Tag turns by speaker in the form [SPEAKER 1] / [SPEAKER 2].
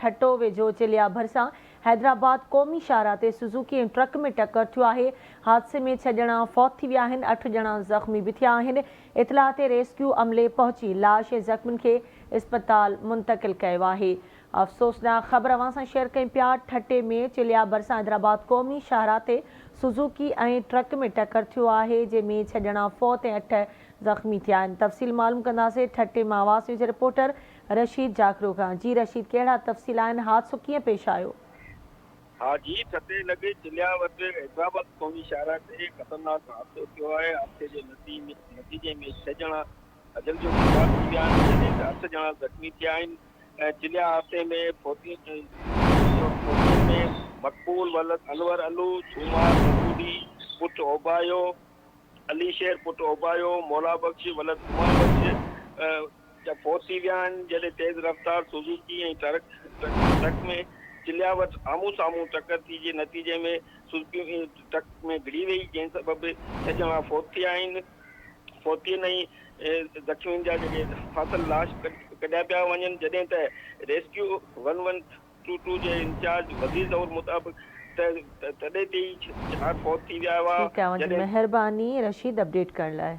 [SPEAKER 1] ٺٽو ويجهو چليا ڀرسان حيدرآباد قومي شاهراهه تي سوزوڪي ۽ ٽرڪ ۾ ٽڪر ٿيو آهي، حادثي ۾ ڇهه ڄڻا فوت ٿي ويا آهن، اٺ ڄڻا زخمي به ٿيا آهن، اطلاع تي ريسڪيو عملي پهچي لاش ۽ زخمين کي اسپتال منتقل ڪيو آهي. افسوسناڪ خبر اوهان سان شيئر ڪيون پيا، ٺٽي ۾ چليا ڀرسان حيدرآباد قومي شاهراهه تي سوزوڪي ۽ ٽرڪ ۾ ٽڪر ٿيو آهي، جنهن ۾ ڇهه ڄڻا فوت ۽ اٺ زخمي ٿيا آهن، تفصيل معلوم ڪنداسين ٺٽي مان آواز نيوز جي رپورٽر رشيد جاکرو کان، جي رشيد ڪهڙا تفصيل آهن، حادثو ڪيئن پيش آيو؟
[SPEAKER 2] ها جي ٺٽي لڳ چليا وٽ حيدرآباد قومي شاهراهه تي خطرناڪ حادثو ٿيو آهي، حادثي جي نتيجي ۾ ڇهه ڄڻا اجل جو شڪار ٿي ويا آهن، جڏهن ته اٺ ڄڻا زخمي ٿيا آهن. چليا حادثي ۾ فوتين ۾ مقبول ولد انور علو، سومار مسعودي پٽ اوبايو، علي شير پٽ اوبايو، مولا بخش ولد جمعه بخش فوت ٿي ويا آهن، جڏهن تيز رفتار سوزوڪي ۽ ٽرڪ ۾ چليا وٽ آمهون سامهون ٽڪر ٿي جي نتيجي ۾ سوزوڪي ٽرڪ ۾ گهڙي وئي، جنهن سبب ڇهه ڄڻا فوت ٿيا آهن. فوتين ۽ زخمين جا جيڪي ڦاٿل لاش ڪڍيا پيا وڃن جڏهن ته rescue one one two two جي انچارج وزير ظهور مطابق ته تڏي تي ئي چار فوت ٿي ويا هئا
[SPEAKER 1] ٺيڪ آهي اوهان جي
[SPEAKER 2] جڏهن.
[SPEAKER 1] مهرباني رشيد اپڊيٽ ڪرڻ لاء.